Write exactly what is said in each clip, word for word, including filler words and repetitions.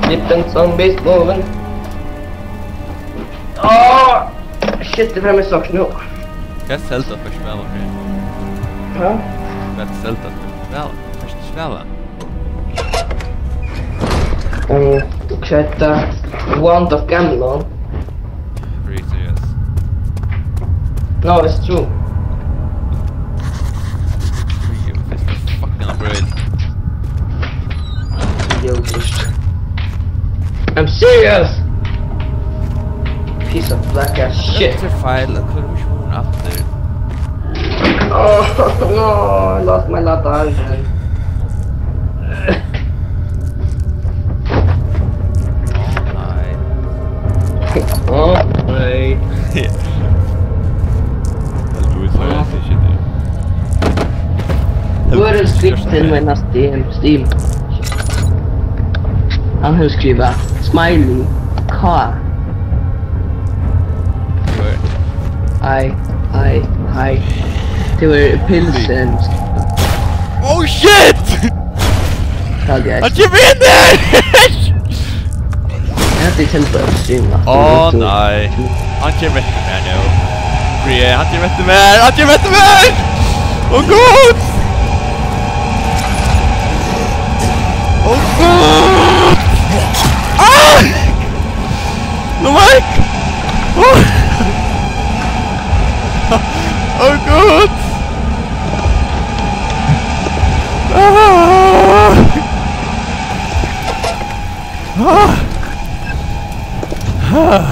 Get them zombies moving. Åh! Shit, det var med sak nu. Hvat er Zelda fyrst spæla fyri? Hæ? Hvat er Zelda fyrst spæla? Fyrst spæla? Um, hvat er Wand of Gamelon? Are you serious? No, it's true. Are you fucking afraid? Yo, just. I'm serious! Piece of black ass shit. Hetta er feil, eg koyri ikki hon aftur. Oh no, I lost my light. Nei. Oh, nei. Heldur tú illa, eg skilji. Where is Victor when I Steam? Steam. Hann hevur skrivað smiley K. Where? Hi, hi, hi. Tú ert pilsin. Oh shit! Tað er Hann kemur inn her! Eg hevði tilboð at streama. Ó, nei. Hann kemur eftir mær nú. Brie, hann kemur eftir mær! Hann kemur eftir mær! Ó, Gud! Ó, Gud! Ah! Nú, Mike! Ó, Gud! Ah! Ah! Ah!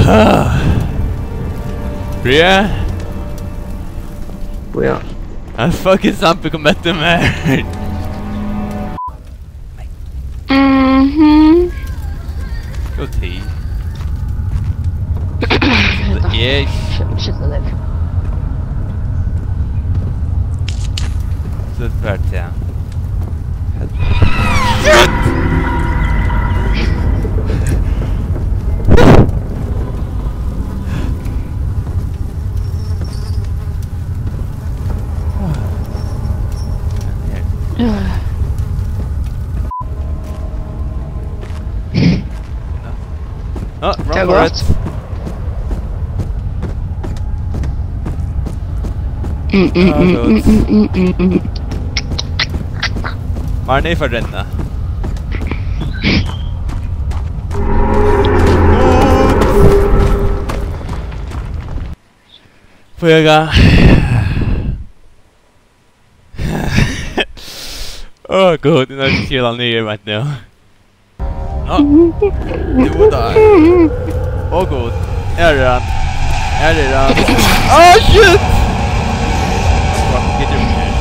Ah! Brie? Ja. Hann fucking Zampi kom eftir mær. Mhm. Go tea. Yes. Shit, shit, shit. So it's bad, yeah. Shit! Ah, wrong. Tað er gott. Mm, mm, mm, mm, mm, mm, mm. Var ni for denne? Får jeg gå? Åh, Gud, den er ikke helt nye, vet du. Nå. Jo, der. Åh, Gud. Her er han. Her er han. Åh, shit! Fuck, get your shit.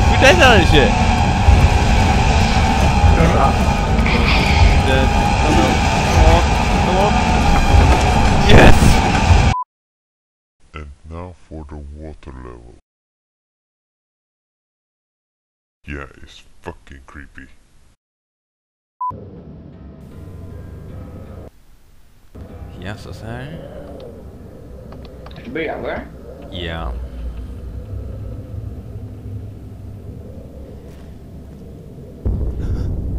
Hvor er det, han ikke? Come on. Come on. Yes! And now for the water level. Yeah, it's fucking creepy. Ja, so her. Skal vi byrja, eller? Ja.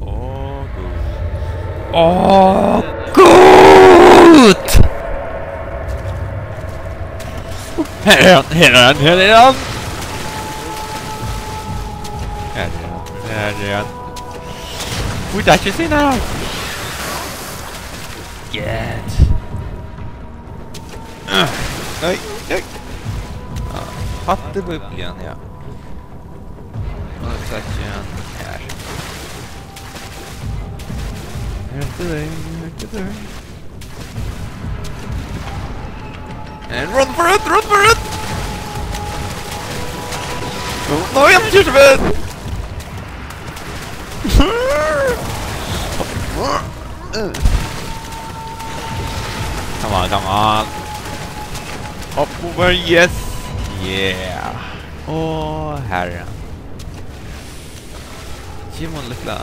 Åh, Gud. Åh, Gud! Her er han, her er han, her er han! Her er han, her er han. Ui, det er ikke sin her. Get. Nei, nei. Ah, hatt det på igjen, ja. Nå trekker jeg den her. Helt det, helt det. And run for it, run for it! Nå, jeg kjørte med! Come on, come on. Up over, yes. Yeah. Åh, herre. Simon, lítla.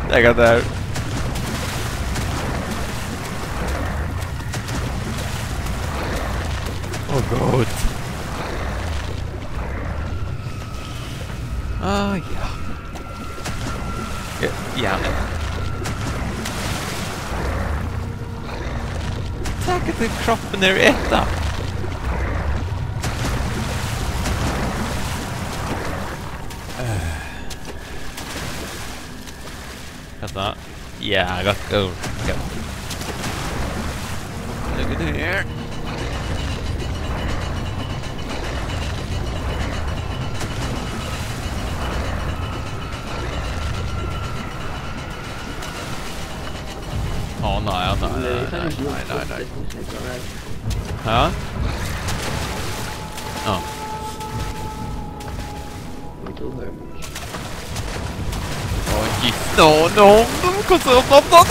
Tað er gott, tað her. Oh, God. Ah, ja. Ja, ja. Tak til kroppen og eta. Hetta. Ja, gott. Oh, gott. Look at here. Å nei, å nei, nei, nei, nei, nei. Hæ? Å. Oj, no, no, no, no, no, no, no,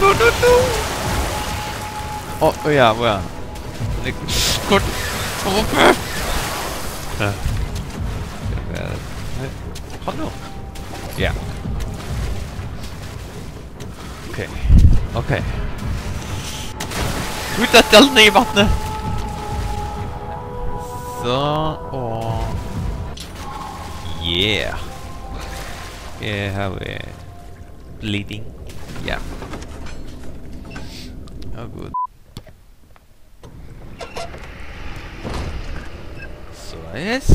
no, no, no. Å, å ja, å ja. Like, kort. Å, fuck. Ja. Hallo. Ja. Ok. Ok. Út av stjørnuni í vatnið. So, og yeah. Eg havi bleeding. Ja. Oh, good. So, yes.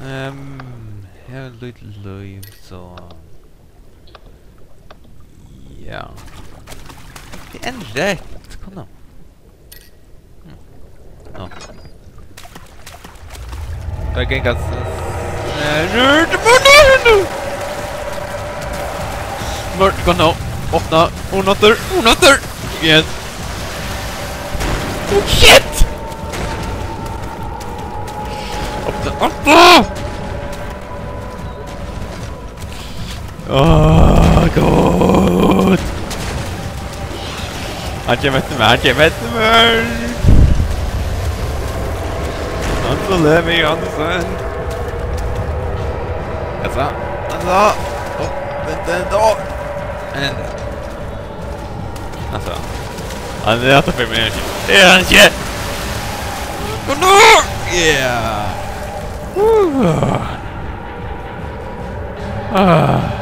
Ehm, her er lítið lív, so ja. Tað er ein rætt. Kom nú. Hm. Nú. Tað er gangast. Mørk, kom nú. Opna. Undir. Undir. Yes. Oh, shit! Opna. Opna! Åh, Gud. Hann kemur eftir mær, hann kemur eftir mær. Hann so lever í ansan. Hvat sa? Hvat sa? Åh, vent, vent, åh. Men, altso, hann er aftur fyri meg. Er hann ikki? Kom nú! Yeah! Uh. Ah.